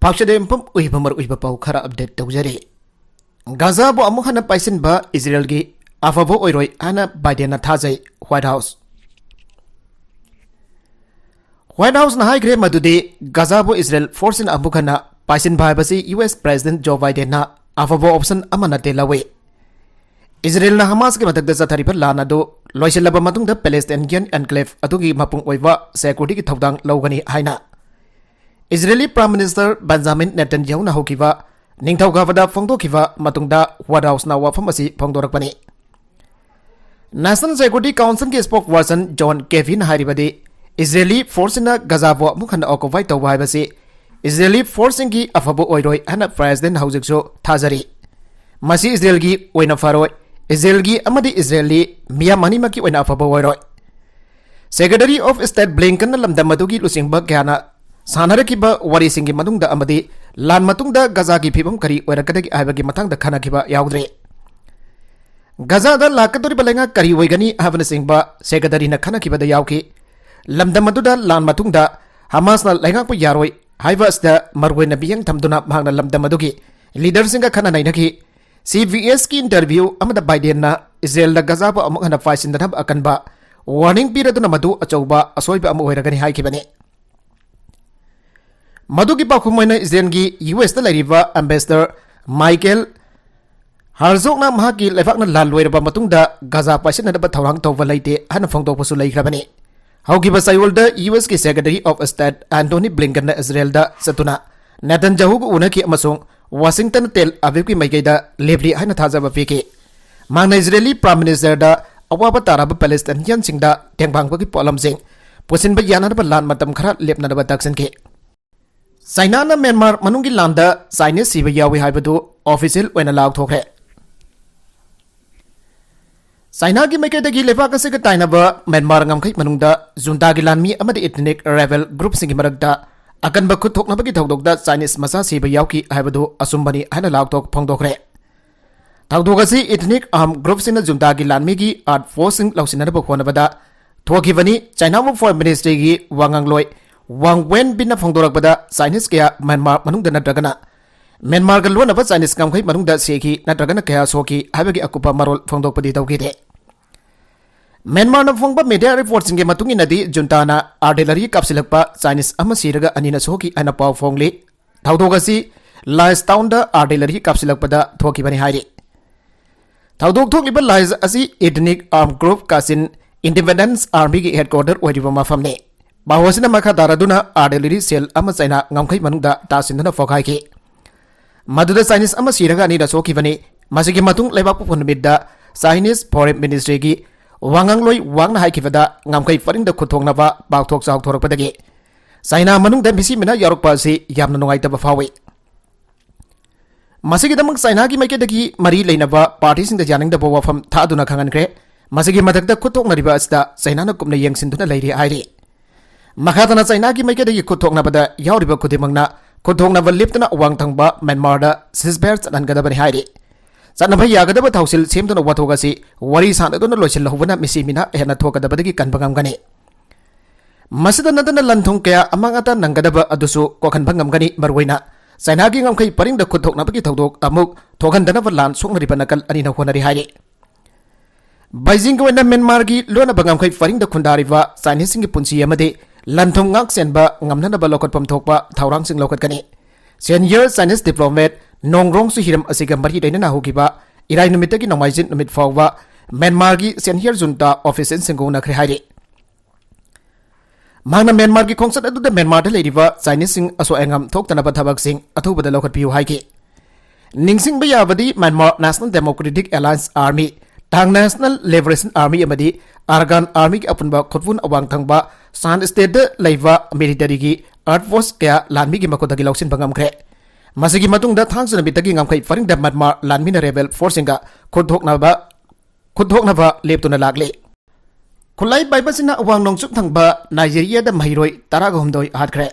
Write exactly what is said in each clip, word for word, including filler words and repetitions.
ꯄꯥꯎꯆꯦꯗꯦꯝꯐꯝ ꯑꯣꯏꯕ ꯃꯔꯨꯑꯣꯏꯕ ꯄꯥꯎ ꯈꯔ update ꯇꯧꯖꯔꯤ꯫ ꯒꯥꯖꯥꯕꯨ ꯑꯃꯨꯛ ꯍꯟꯅ ꯄꯥꯏꯁꯤꯟꯕ ꯏꯖꯔꯦꯜꯒꯤ ꯑꯐꯕ ꯑꯣꯏꯔꯣꯏ ꯍꯥꯏꯅ ꯕꯥꯏꯗꯦꯟꯅ ꯊꯥꯖꯩ, ꯋꯥꯏꯠ ꯍꯥꯎꯁ꯫ ꯋꯥꯏꯠ ꯍꯥꯎꯁꯅ ꯍꯥꯏꯈ꯭ꯔꯦ ꯃꯗꯨꯗꯤ ꯒꯥꯖꯥꯕꯨ ꯏꯖꯔꯦꯜ ꯐꯣꯔꯁꯁꯤꯅ ꯑꯃꯨꯛ ꯍꯟꯅ ꯄꯥꯏꯁꯤꯟꯕ ꯍꯥꯏꯕꯁꯤ ꯌꯨ ꯑꯦꯁ ꯄ꯭ꯔꯦꯁꯤꯗꯦꯟꯠ ꯖꯣ ꯕꯥꯏꯗꯦꯟꯅ ꯑꯐꯕ ꯑꯣꯞꯁꯟ ꯑꯃ ꯅꯠꯇꯦ ꯂꯧꯏ꯫ ꯏꯖꯔꯦꯜꯅ ꯍꯃꯥꯁꯀꯤ ꯃꯊꯛꯇ ꯆꯠꯊꯔꯤꯕ ꯂꯥꯟ ꯑꯗꯨ ꯂꯣꯏꯁꯤꯜꯂꯕ ꯃꯇꯨꯡꯗ ꯄꯦꯂꯦꯁꯇꯥꯏꯟꯒꯤꯌꯟ ꯑꯦꯟꯀ꯭ꯂꯦꯚ ꯑꯗꯨꯒꯤ ꯃꯄꯨꯡ ꯑꯣꯏꯕ ꯁꯦꯀ꯭ꯌꯨꯔꯤꯇꯤꯒꯤ ꯊꯧꯗꯥꯡ ꯂꯧꯒꯅꯤ ꯍꯥꯏꯅ ꯏꯖꯔꯦꯂꯤ ꯄ꯭ꯔꯥꯏꯝ ꯃꯤꯅꯤꯁꯇꯔ ꯕꯦꯟꯖꯥꯃꯤꯟ ꯅꯦꯇꯟꯌꯥꯍꯨꯅ ꯍꯧꯈꯤꯕ ꯅꯤꯡꯊꯧꯀꯥꯕꯗ ꯐꯣꯡꯗꯣꯛꯈꯤꯕ ꯃꯇꯨꯡꯗ ꯋꯥꯏꯠ ꯍꯥꯎꯁꯅ ꯋꯥꯐꯝ ꯑꯁꯤ ꯐꯣꯡꯗꯣꯔꯛꯄꯅꯤ꯫ ꯅꯦꯁꯅꯦꯜ ꯁꯦꯀ꯭ꯌꯨꯔꯤꯇꯤ ꯀꯥꯎꯟꯁꯤꯜꯒꯤ ꯁ꯭ꯄꯣꯛꯁꯄꯔꯁꯟ ꯖꯣꯟ ꯀꯦꯚꯤꯅ ꯍꯥꯏꯔꯤꯕꯗꯤ, ꯏꯖꯔꯦꯂꯤ ꯐꯣꯔꯁꯁꯤꯅ ꯒꯖꯥꯕꯨ ꯑꯃꯨꯛ ꯍꯟꯅ ꯑꯣꯀꯨꯄꯥꯏ ꯇꯧꯕ ꯍꯥꯏꯕꯁꯤ ꯏꯖꯔꯦꯂꯤ ꯐꯣꯔꯁꯁꯤꯡꯒꯤ ꯑꯐꯕ ꯑꯣꯏꯔꯣꯏ ꯍꯥꯏꯅ ꯄ꯭ꯔꯦꯁꯤꯗꯦꯟꯠ ꯍꯧꯖꯤꯛꯁꯨ ꯊꯥꯖꯔꯤ꯫ ꯃꯁꯤ ꯏꯖꯔꯦꯜꯒꯤ ꯑꯣꯏꯅ ꯐꯔꯣꯏ, ꯏꯖꯔꯦꯜꯒꯤ ꯑꯃꯗꯤ ꯏꯖꯔꯦꯜꯂꯤ ꯃꯤꯌꯥꯝ ꯑꯅꯤꯃꯛꯀꯤ ꯑꯣꯏꯅ ꯑꯐꯕ ꯑꯣꯏꯔꯣꯏ꯫ ꯁꯦꯀ꯭ꯔꯦꯇꯔꯤ ꯑꯣꯐ ꯁ꯭ꯇꯦꯠ ꯕ꯭ꯂꯤꯡꯀꯟꯅ ꯂꯝꯗꯝ ꯑꯗꯨꯒꯤ ꯂꯨꯆꯤꯡꯕ ꯀꯌꯥꯅ ꯁꯥꯟꯅꯔꯛꯈꯤꯕ ꯋꯥꯔꯤꯁꯤꯡꯒꯤ ꯃꯅꯨꯡꯗ ꯑꯃꯗꯤ ꯂꯥꯟ ꯃꯇꯨꯡꯗ ꯒꯖꯥꯒꯤ ꯐꯤꯕꯝ ꯀꯔꯤ ꯑꯣꯏꯔꯛꯀꯗꯒꯦ ꯍꯥꯏꯕꯒꯤ ꯃꯇꯥꯡꯗ ꯈꯟꯅꯈꯤꯕ ꯌꯥꯎꯗ꯭ꯔꯤ꯫ ꯒꯖꯥꯗ ꯂꯥꯛꯀꯗꯧꯔꯤꯕ ꯂꯩꯉꯥꯛ ꯀꯔꯤ ꯑꯣꯏꯒꯅꯤ ꯍꯥꯏꯕꯅꯆꯤꯡꯕ ꯁꯦꯀ꯭ꯔꯦꯇꯔꯤꯅ ꯈꯟꯅꯈꯤꯕꯗ ꯌꯥꯎꯈꯤ꯫ ꯂꯝꯗꯝ ꯑꯗꯨꯗ ꯂꯥꯟ ꯃꯇꯨꯡꯗ ꯍꯃꯥꯁꯅ ꯂꯩꯉꯥꯛꯄ ꯌꯥꯔꯣꯏ ꯍꯥꯏꯕ ꯑꯁꯤꯗ ꯃꯔꯨꯑꯣꯏꯅ ꯃꯤꯠꯌꯦꯡ ꯊꯝꯗꯨꯅ ꯃꯍꯥꯛꯅ ꯂꯝꯗꯝ ꯑꯗꯨꯒꯤ ꯂꯤꯗꯔꯁꯤꯡꯒ ꯈꯟꯅ ꯅꯩꯅꯈꯤ꯫ ꯁꯤ ꯕꯤ ꯑꯦꯁꯀꯤ ꯏꯟꯇꯔꯚ꯭ꯌꯨ ꯑꯃꯗ ꯕꯥꯏꯗꯦꯟꯅ ꯏꯖꯔꯦꯜꯗ ꯒꯖꯥꯕꯨ ꯑꯃꯨꯛ ꯍꯟꯅ ꯄꯥꯏꯁꯤꯟꯗꯅꯕ ꯑꯀꯟꯕ ꯋꯥꯔꯅꯤꯡ ꯄꯤꯔꯗꯨꯅ ꯃꯗꯨ ꯑꯆꯧꯕ ꯑꯁꯣꯏꯕ ꯑꯃ ꯑꯣꯏꯔꯒꯅꯤ ꯍꯥꯏꯈꯤꯕꯅꯤ꯫ ꯃꯗꯨꯒꯤ ꯄꯥꯎꯈꯨꯝ ꯑꯣꯏꯅ ꯏꯖꯔꯦꯜꯒꯤ ꯌꯨ ꯑꯦꯁꯇ ꯂꯩꯔꯤꯕ ꯑꯦꯝꯕꯦꯁꯦꯗꯔ ꯃꯥꯏꯀꯦꯜ ꯍꯥꯔꯖꯣꯛꯅ ꯃꯍꯥꯛꯀꯤ ꯂꯩꯕꯥꯛꯅ ꯂꯥꯟ ꯂꯣꯏꯔꯕ ꯃꯇꯨꯡꯗ ꯒꯖꯥ ꯄꯥꯏꯁꯤꯟꯅꯅꯕ ꯊꯧꯔꯥꯡ ꯇꯧꯕ ꯂꯩꯇꯦ ꯍꯥꯏꯅ ꯐꯣꯡꯗꯣꯛꯄꯁꯨ ꯂꯩꯈ꯭ꯔꯕꯅꯤ꯫ ꯍꯧꯈꯤꯕ ꯆꯌꯣꯜꯗ ꯌꯨ ꯑꯦꯁꯀꯤ ꯁꯦꯀ꯭ꯔꯦꯇꯔꯤ ꯑꯣꯐ ꯁ꯭ꯇꯦꯠ ꯑꯦꯟꯊꯣꯅꯤ ꯕ꯭ꯂꯤꯡꯀꯟꯅ ꯏꯖꯔꯦꯜꯗ ꯆꯠꯇꯨꯅ ꯅꯦꯇꯟꯌꯥꯍꯨꯒ ꯎꯅꯈꯤ ꯑꯃꯁꯨꯡ ꯋꯥꯁꯤꯡꯇꯟ ꯇꯦꯜ ꯑꯕꯤꯕꯀꯤ ꯃꯥꯏꯀꯩꯗ ꯂꯦꯞꯂꯤ ꯍꯥꯏꯅ ꯊꯥꯖꯕ ꯄꯤꯈꯤ꯫ ꯃꯍꯥꯛꯅ ꯏꯖꯔꯦꯂꯤ ꯄ꯭ꯔꯥꯏꯝ ꯃꯤꯅꯤꯁꯇꯔꯗ ꯑꯋꯥꯕ ꯇꯥꯔꯕ ꯄꯦꯂꯦꯁꯇꯥꯏꯟꯌꯟꯁꯤꯡꯗ ꯇꯦꯡꯕꯥꯡꯕꯒꯤ ꯄꯣꯠꯂꯝꯁꯤꯡ ꯄꯨꯁꯤꯟꯕ ꯌꯥꯅꯅꯕ ꯂꯥꯟ ꯃꯇꯝ ꯈꯔ ꯂꯦꯞꯅꯅꯕ ꯇꯛꯁꯤꯟꯈꯤ꯫ ꯆꯥꯏꯅꯥꯅ ꯃ꯭ꯌꯥꯟꯃꯥꯔ ꯃꯅꯨꯡꯒꯤ ꯂꯥꯟꯗ ꯆꯥꯏꯅꯤꯁ ꯁꯤꯕ ꯌꯥꯎꯏ ꯍꯥꯏꯕꯗꯨ ꯑꯣꯐꯤꯁꯤꯌꯦꯜ ꯑꯣꯏꯅ ꯂꯥꯎꯊꯣꯛꯈ꯭ꯔꯦ꯫ ꯆꯥꯏꯅꯥꯒꯤ ꯃꯥꯏꯀꯩꯗꯒꯤ ꯂꯩꯕꯥꯛ ꯑꯁꯤꯒ ꯇꯥꯏꯅꯕ ꯃ꯭ꯌꯥꯟꯃꯥꯔ ꯉꯝꯈꯩ ꯃꯅꯨꯡꯗ ꯖꯨꯟꯇꯥꯒꯤ ꯂꯥꯟꯃꯤ ꯑꯃꯗꯤ ꯏꯊꯅꯤꯛ ꯔꯦꯕꯦꯜ ꯒ꯭ꯔꯨꯞꯁꯤꯡꯒꯤ ꯃꯔꯛꯇ ꯑꯀꯟꯕ ꯈꯨꯠ ꯊꯣꯛꯅꯕꯒꯤ ꯊꯧꯗꯣꯛꯇ ꯆꯥꯏꯅꯤꯁ ꯃꯆꯥ ꯁꯤꯕ ꯌꯥꯎꯈꯤ ꯍꯥꯏꯕꯗꯨ ꯑꯆꯨꯝꯕꯅꯤ ꯍꯥꯏꯅ ꯂꯥꯎꯊꯣꯛ ꯐꯣꯡꯗꯣꯛꯈ꯭ꯔꯦ꯫ ꯊꯧꯗꯣꯛ ꯑꯁꯤ ꯏꯊꯅꯤꯛ ꯑꯥꯔꯝ ꯒ꯭ꯔꯨꯞꯁꯤꯡꯅ ꯖꯨꯟꯇꯥꯒꯤ ꯂꯥꯟꯃꯤꯒꯤ ꯑꯥꯔꯠ ꯐꯣꯔꯁꯁꯤꯡ ꯂꯧꯁꯤꯟꯅꯅꯕ ꯍꯣꯠꯅꯕꯗ ꯊꯣꯛꯈꯤꯕꯅꯤ꯫ ꯆꯥꯏꯅꯥ ꯐꯣꯔꯦꯟ ꯃꯤꯅꯤꯁꯇ꯭ꯔꯤꯒꯤ ꯋꯥꯉꯥꯡꯂꯣꯏ ꯋꯥꯡ ꯋꯦꯟ ꯕꯤꯟꯅ ꯐꯣꯡꯗꯣꯔꯛꯄꯗ, ꯆꯥꯏꯅꯤꯁ ꯀꯌꯥ ꯃ꯭ꯌꯥꯟꯃꯥꯔ ꯃꯅꯨꯡꯗ ꯅꯠꯇ꯭ꯔꯒꯅ ꯃ꯭ꯌꯥꯟꯃꯥꯔꯒ ꯂꯣꯟꯅꯕ ꯆꯥꯏꯅꯤꯁ ꯉꯝꯈꯩ ꯃꯅꯨꯡꯗ ꯁꯤꯈꯤ ꯅꯠꯇ꯭ꯔꯒꯅ ꯀꯌꯥ ꯁꯣꯛꯈꯤ ꯍꯥꯏꯕꯒꯤ ꯑꯀꯨꯞꯄ ꯃꯔꯣꯜ ꯐꯣꯡꯗꯣꯛꯄꯗꯤ ꯇꯧꯈꯤꯗꯦ꯫ ꯃ꯭ꯌꯥꯟꯃꯥꯔꯅ ꯐꯣꯡꯕ ꯃꯤꯗꯤꯌꯥ ꯔꯤꯄꯣꯔꯠꯁꯤꯡꯒꯤ ꯃꯇꯨꯡ ꯏꯟꯅꯗꯤ, ꯖꯨꯟꯇꯥꯅ ꯑꯥꯔꯇꯤꯂꯔꯤ ꯀꯥꯞꯁꯤꯜꯂꯛꯄ ꯆꯥꯏꯅꯤꯁ ꯑꯃ ꯁꯤꯔꯒ ꯑꯅꯤꯅ ꯁꯣꯛꯈꯤ ꯍꯥꯏꯅ ꯄꯥꯎ ꯐꯣꯡꯂꯤ꯫ ꯊꯧꯗꯣꯛ ꯑꯁꯤ ꯂꯥꯏꯁ ꯇꯥꯎꯟꯗ ꯑꯥꯔꯇꯤꯂꯔꯤ ꯀꯥꯞꯁꯤꯜꯂꯛꯄꯗ ꯊꯣꯛꯈꯤꯕꯅꯤ ꯍꯥꯏꯔꯤ꯫ ꯊꯧꯗꯣꯛ ꯊꯣꯛꯂꯤꯕ ꯂꯥꯏꯁ ꯑꯁꯤ ꯏꯊꯅꯤꯛ ꯑꯥꯔꯝ ꯒ꯭ꯔꯨꯞ ꯀꯥꯆꯤꯟ ꯏꯟꯗꯤꯄꯦꯟꯗꯦꯟꯁ ꯑꯥꯔꯃꯤꯒꯤ ꯍꯦꯗꯀ꯭ꯋꯥꯇꯔ ꯑꯣꯏꯔꯤꯕ ꯃꯐꯝꯅꯤ꯫ ꯄꯥꯎ ꯑꯁꯤꯅ ꯃꯈꯥ ꯇꯥꯔꯗꯨꯅ ꯑꯥꯔꯇꯤꯂꯔꯤ ꯁꯦꯜ ꯑꯃ ꯆꯥꯏꯅꯥ ꯉꯝꯈꯩ ꯃꯅꯨꯡꯗ ꯇꯥꯁꯤꯟꯗꯨꯅ ꯄꯣꯈꯥꯏꯈꯤ꯫ ꯃꯗꯨꯗ ꯆꯥꯏꯅꯤꯁ ꯑꯃ ꯁꯤꯔꯒ ꯑꯅꯤꯅ ꯁꯣꯛꯈꯤꯕꯅꯤ꯫ ꯃꯁꯤꯒꯤ ꯃꯇꯨꯡ ꯂꯩꯕꯥꯛ ꯄꯣꯛꯄ ꯅꯨꯃꯤꯠꯇ ꯆꯥꯏꯅꯤꯁ ꯐꯣꯔꯦꯟ ꯃꯤꯅꯤꯁꯇ꯭ꯔꯤꯒꯤ ꯋꯥꯉꯥꯡꯂꯣꯏ ꯋꯥꯡꯅ ꯍꯥꯏꯈꯤꯕꯗ, ꯉꯝꯈꯩ ꯄꯔꯤꯡꯗ ꯈꯨꯠ ꯊꯣꯛꯅꯕ ꯄꯥꯛꯊꯣꯛ ꯆꯥꯎꯊꯣꯔꯛꯄꯗꯒꯤ ꯆꯥꯏꯅꯥ ꯃꯅꯨꯡꯗ ꯃꯤꯁꯤ ꯃꯤꯅꯥ ꯌꯥꯎꯔꯛꯄ ꯑꯁꯤ ꯌꯥꯝꯅ ꯅꯨꯡꯉꯥꯏꯇꯕ ꯐꯥꯎꯏ꯫ ꯃꯁꯤꯒꯤꯗꯃꯛ ꯆꯥꯏꯅꯥꯒꯤ ꯃꯥꯏꯀꯩꯗꯒꯤ ꯃꯔꯤ ꯂꯩꯅꯕ ꯄꯥꯔꯇꯤꯁꯤꯡꯗ ꯌꯥꯅꯤꯡꯗꯕ ꯋꯥꯐꯝ ꯊꯥꯗꯨꯅ ꯈꯪꯍꯟꯈ꯭ꯔꯦ꯫ ꯃꯁꯤꯒꯤ ꯃꯊꯛꯇ ꯈꯨꯠ ꯊꯣꯛꯅꯔꯤꯕ ꯑꯁꯤꯗ ꯆꯥꯏꯅꯥꯅ ꯀꯨꯞꯅ ꯌꯦꯡꯁꯤꯟꯗꯨꯅ ꯂꯩꯔꯤ ꯍꯥꯏꯔꯤ꯫ ꯃꯈꯥ ꯇꯥꯅ ꯆꯥꯏꯅꯥꯒꯤ ꯃꯥꯏꯀꯩꯗꯒꯤ ꯈꯨꯠ ꯊꯣꯛꯅꯕꯗ ꯌꯥꯎꯔꯤꯕ ꯈꯨꯗꯤꯡꯃꯛꯅ ꯈꯨꯠ ꯊꯣꯛꯅꯕ ꯂꯦꯞꯇꯅ ꯑꯋꯥꯡ ꯊꯪꯕ ꯃ꯭ꯌꯥꯟꯃꯥꯔꯗ ceasefire ꯆꯠꯍꯟꯒꯗꯕꯅꯤ ꯍꯥꯏꯔꯤ꯫ ꯆꯠꯅꯕ ꯌꯥꯒꯗꯕ ꯊꯧꯁꯤꯜ ꯁꯦꯝꯗꯨꯅ ꯋꯥꯊꯣꯛ ꯑꯁꯤ ꯋꯥꯔꯤ ꯁꯥꯟꯅꯗꯨꯅ ꯂꯣꯏꯁꯤꯜꯍꯧꯕꯅ ꯃꯤꯁꯤ ꯃꯤꯅꯥ ꯍꯦꯟꯅ ꯊꯣꯛꯀꯗꯕꯗꯒꯤ ꯀꯟꯕ ꯉꯝꯒꯅꯤ꯫ ꯃꯁꯤꯗ ꯅꯠꯇꯅ ꯂꯟ-ꯊꯨꯝ ꯀꯌꯥ ꯑꯃꯥꯡ ꯑꯇꯥ ꯅꯪꯒꯗꯕ ꯑꯗꯨꯁꯨ ꯀꯣꯛꯍꯟꯕ ꯉꯝꯒꯅꯤ꯫ ꯃꯔꯨꯑꯣꯏꯅ ꯆꯥꯏꯅꯥꯒꯤ ꯉꯝꯈꯩ ꯄꯔꯤꯡꯗ ꯈꯨꯠ ꯊꯣꯛꯅꯕꯒꯤ ꯊꯧꯗꯣꯛ ꯑꯃꯨꯛ ꯊꯣꯛꯍꯟꯗꯅꯕ ꯂꯥꯟ ꯁꯣꯛꯅꯔꯤꯕ ꯅꯥꯀꯜ ꯑꯅꯤꯅ ꯍꯣꯠꯅꯔꯤ ꯍꯥꯏꯔꯤ꯫ ꯕꯩꯖꯤꯡꯒꯤ ꯑꯣꯏꯅ ꯃ꯭ꯌꯥꯟꯃꯥꯔꯒꯤ ꯂꯣꯟꯅꯕ ꯉꯝꯈꯩ ꯄꯔꯤꯡꯗ ꯈꯨꯟꯗꯥꯔꯤꯕ ꯆꯥꯏꯅꯤꯁꯁꯤꯡꯒꯤ ꯄꯨꯟꯁꯤ ꯑꯃꯗꯤ ꯂꯟ-ꯊꯨꯝ ꯉꯥꯛ ꯁꯦꯟꯕ ꯉꯝꯅꯅꯕ ꯂꯧꯈꯠꯐꯝ ꯊꯣꯛꯄ ꯊꯧꯔꯥꯡꯁꯤꯡ ꯂꯧꯈꯠꯀꯅꯤ꯫ Senior Chinese diplomat ꯅꯣꯡꯔꯣꯡ ꯁꯨꯍꯤꯔꯝ ꯑꯁꯤꯒ ꯃꯔꯤ ꯂꯩꯅꯅ ꯍꯧꯈꯤꯕ ꯏꯔꯥꯏ ꯅꯨꯃꯤꯠꯇꯒꯤ ꯅꯣꯡꯃꯥꯏꯖꯤꯡ ꯅꯨꯃꯤꯠ ꯐꯥꯎꯕ ꯃ꯭ꯌꯥꯟꯃꯥꯔꯒꯤ senior junta officialꯁꯤꯡꯒ ꯎꯅꯈ꯭ꯔꯦ ꯍꯥꯏꯔꯤ꯫ ꯃꯍꯥꯛꯅ ꯃ꯭ꯌꯥꯟꯃꯥꯔꯒꯤ ꯈꯣꯡꯆꯠ ꯑꯗꯨꯗ ꯃ꯭ꯌꯥꯟꯃꯥꯔꯗ ꯂꯩꯔꯤꯕ ꯆꯥꯏꯅꯤꯁꯁꯤꯡ ꯑꯁꯣꯏ ꯑꯉꯥꯝ ꯊꯣꯛꯇꯅꯕ ꯊꯕꯛꯁꯤꯡ ꯑꯊꯨꯕꯗ ꯂꯧꯈꯠꯄꯤꯌꯨ ꯍꯥꯏꯈꯤ꯫ ꯅꯤꯡꯁꯤꯡꯕ ꯌꯥꯕꯗꯤ, Myanmar National Democratic Alliance Army, Ta'ang National Liberation Army ꯑꯃꯗꯤ Arakan Armyꯒꯤ ꯑꯄꯨꯟꯕ ꯈꯨꯠꯄꯨꯟ ꯑꯋꯥꯡ ꯊꯪꯕ ꯁꯥꯟ ꯁ꯭ꯇꯦꯠꯇ ꯂꯩꯕ militaryꯒꯤ outpost ꯀꯌꯥ ꯂꯥꯟꯃꯤꯒꯤ ꯃꯈꯨꯠꯇꯒꯤ ꯂꯧꯁꯤꯟꯕ ꯉꯝꯈ꯭ꯔꯦ꯫ ꯃꯁꯤꯒꯤ ꯃꯇꯨꯡꯗ ꯊꯥꯡꯖ ꯅꯨꯃꯤꯠꯇꯒꯤ ꯉꯝꯈꯩ ꯄꯔꯤꯡꯗ ꯃ꯭ꯌꯥꯟꯃꯥꯔ ꯂꯥꯟꯃꯤꯅ rebel forceꯁꯤꯡꯒ ꯈꯨꯠ ꯊꯣꯛꯅꯕ, ꯈꯨꯠ ꯊꯣꯛꯅꯕ ꯂꯦꯞꯇꯨꯅ ꯂꯥꯛꯂꯤ꯫ ꯈꯨꯠꯂꯥꯏ ꯄꯥꯏꯕꯁꯤꯅ ꯑꯋꯥꯡ ꯅꯣꯡꯆꯨꯞ ꯊꯪꯕ ꯅꯥꯏꯖꯦꯔꯤꯌꯥꯗ ꯃꯍꯩꯔꯣꯏ ꯇꯔꯥꯒ ꯍꯨꯝꯗꯣꯏ ꯍꯥꯠꯈ꯭ꯔꯦ꯫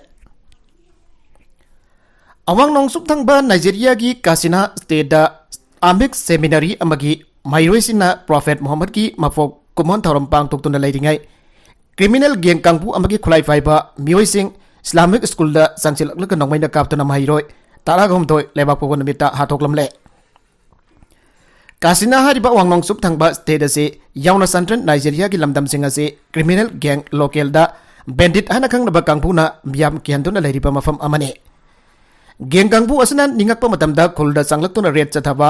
ꯑꯋꯥꯡ ꯅꯣꯡꯆꯨꯞ ꯊꯪꯕ ꯅꯥꯏꯖꯦꯔꯤꯌꯥꯒꯤ ꯀꯥꯁꯤꯅꯥ ꯁ꯭ꯇꯦꯠꯇ ꯑꯥꯃꯤꯛ ꯁꯦꯃꯤꯅꯥꯔꯤ ꯑꯃꯒꯤ ꯃꯍꯩꯔꯣꯏꯁꯤꯡꯅ ꯄ꯭ꯔꯣꯐꯦꯠ ꯃꯨꯍꯝꯃꯗꯀꯤ ꯃꯄꯣꯛ ꯀꯨꯝꯑꯣꯟ ꯊꯧꯔꯝ ꯄꯥꯡꯊꯣꯛꯇꯨꯅ ꯂꯩꯔꯤꯉꯩ, criminal gang ꯀꯥꯡꯕꯨ ꯑꯃꯒꯤ ꯈꯨꯠꯂꯥꯏ ꯄꯥꯏꯕ ꯃꯤꯑꯣꯏꯁꯤꯡ Islamic schoolꯗ ꯆꯪꯁꯤꯜꯂꯛꯂꯒ ꯅꯣꯡꯃꯩꯅ ꯀꯥꯞꯇꯨꯅ ꯃꯍꯩꯔꯣꯏ ꯇꯔꯥꯒ ꯍꯨꯝꯗꯣꯏ ꯂꯩꯕꯥꯛ ꯄꯣꯛꯄ ꯅꯨꯃꯤꯠꯇ ꯍꯥꯠꯇꯣꯛꯂꯝꯂꯦ꯫ ꯀꯥꯁꯤꯅꯥ ꯍꯥꯏꯔꯤꯕ ꯑꯋꯥꯡ ꯅꯣꯡꯆꯨꯞ ꯊꯪꯕ state ꯑꯁꯤ ꯌꯥꯎꯅ Central Nigeriaꯒꯤ ꯂꯝꯗꯝꯁꯤꯡ ꯑꯁꯤ criminal gang, localꯗ bandit ꯍꯥꯏꯅ ꯈꯪꯅꯕ ꯀꯥꯡꯕꯨꯅ ꯃꯤꯌꯥꯝ ꯀꯤꯍꯟꯗꯨꯅ ꯂꯩꯔꯤꯕ ꯃꯐꯝ ꯑꯃꯅꯤ꯫ Gang ꯀꯥꯡꯕꯨ ꯑꯁꯤꯅ ꯅꯤꯡꯉꯛꯄ ꯃꯇꯝꯗ ꯈꯨꯜꯗ ꯆꯪꯂꯛꯇꯨꯅ raid ꯆꯠꯊꯕ,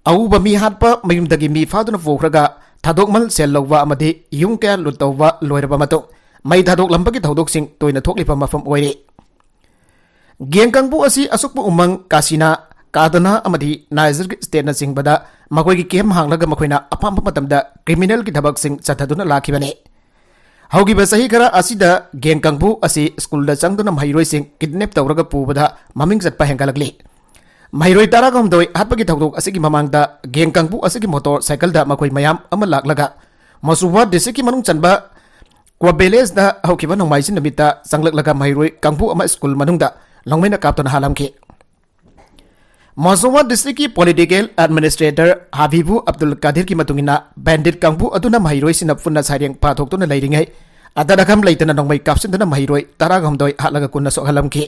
ꯑꯎꯕ ꯃꯤ ꯍꯥꯠꯄ, ꯃꯌꯨꯝꯗꯒꯤ ꯃꯤ ꯐꯥꯗꯨꯅ ꯄꯨꯈ꯭ꯔꯒ ꯊꯥꯗꯣꯛꯃꯜ ꯁꯦꯜ ꯂꯧꯕ ꯑꯃꯗꯤ ꯌꯨꯝ ꯀꯌꯥ ꯂꯨꯠ ꯇꯧꯕ ꯂꯣꯏꯔꯕ ꯃꯇꯨꯡ ꯃꯩ ꯊꯥꯗꯣꯛꯂꯝꯕꯒꯤ ꯊꯧꯗꯣꯛꯁꯤꯡ ꯇꯣꯏꯅ ꯊꯣꯛꯂꯤꯕ ꯃꯐꯝ ꯑꯣꯏꯔꯤ꯫ Gang ꯀꯥꯡꯕꯨ ꯑꯁꯤ ꯑꯁꯨꯛꯄ ꯎꯃꯪ, ꯀꯥꯁꯤꯅꯥ, ꯀꯥꯗꯅꯥ ꯑꯃꯗꯤ ꯅꯥꯏꯖꯔꯒꯤ stateꯅꯆꯤꯡꯕꯗ ꯃꯈꯣꯏꯒꯤ camp ꯍꯥꯡꯂꯒ ꯃꯈꯣꯏꯅ ꯑꯄꯥꯝꯕ ꯃꯇꯝꯗ criminalꯒꯤ ꯊꯕꯛꯁꯤꯡ ꯆꯠꯊꯗꯨꯅ ꯂꯥꯛꯈꯤꯕꯅꯤ꯫ ꯍꯧꯈꯤꯕ ꯆꯍꯤ ꯈꯔ ꯑꯁꯤꯗ gang ꯀꯥꯡꯕꯨ ꯑꯁꯤ schoolꯗ ꯆꯪꯗꯨꯅ ꯃꯍꯩꯔꯣꯏꯁꯤꯡ kidnap ꯇꯧꯔꯒ ꯄꯨꯕꯗ ꯃꯃꯤꯡ ꯆꯠꯄ ꯍꯦꯟꯒꯠꯂꯛꯂꯤ꯫ ꯃꯍꯩꯔꯣꯏ ꯇꯔꯥꯒ ꯍꯨꯝꯗꯣꯏ ꯍꯥꯠꯄꯒꯤ ꯊꯧꯗꯣꯛ ꯑꯁꯤꯒꯤ ꯃꯃꯥꯡꯗ gang ꯀꯥꯡꯕꯨ ꯑꯁꯤꯒꯤ motorcycleꯗ ꯃꯈꯣꯏ ꯃꯌꯥꯝ ꯑꯃ ꯂꯥꯛꯂꯒ ꯃꯣꯁꯨꯋꯥ districtꯀꯤ ꯃꯅꯨꯡ ꯆꯟꯕ ꯀ꯭ꯋꯥ villageꯗ ꯍꯧꯈꯤꯕ ꯅꯣꯡꯃꯥꯏꯖꯤꯡ ꯅꯨꯃꯤꯠꯇ ꯆꯪꯂꯛꯂꯒ ꯃꯍꯩꯔꯣꯏ ꯀꯥꯡꯕꯨ ꯑꯃ school ꯃꯅꯨꯡꯗ ꯂꯣꯡꯃꯩꯅ ꯀꯥꯞꯇꯨꯅ ꯍꯥꯠꯂꯝꯈꯤ꯫ ꯃꯣꯁꯨꯋꯥ districtꯀꯤ political administrator ꯍꯥꯕꯤꯕꯨ ꯑꯕꯗꯨꯜ ꯀꯥꯗꯤꯔꯒꯤ ꯃꯇꯨꯡ ꯏꯟꯅ, bandit ꯀꯥꯡꯕꯨ ꯑꯗꯨꯅ ꯃꯍꯩꯔꯣꯏꯁꯤꯡꯅ ꯄꯨꯟꯅ ꯁꯩꯔꯦꯡ ꯄꯥꯊꯣꯛꯇꯨꯅ ꯂꯩꯔꯤꯉꯩ ꯑꯇꯠ ꯑꯈꯝ ꯂꯩꯇꯅ ꯅꯣꯡꯃꯩ ꯀꯥꯞꯁꯤꯟꯗꯨꯅ ꯃꯍꯩꯔꯣꯏ ꯇꯔꯥꯒ ꯍꯨꯝꯗꯣꯏ ꯍꯥꯠꯂꯒ ꯀꯨꯟꯅ ꯁꯣꯛꯍꯜꯂꯝꯈꯤ꯫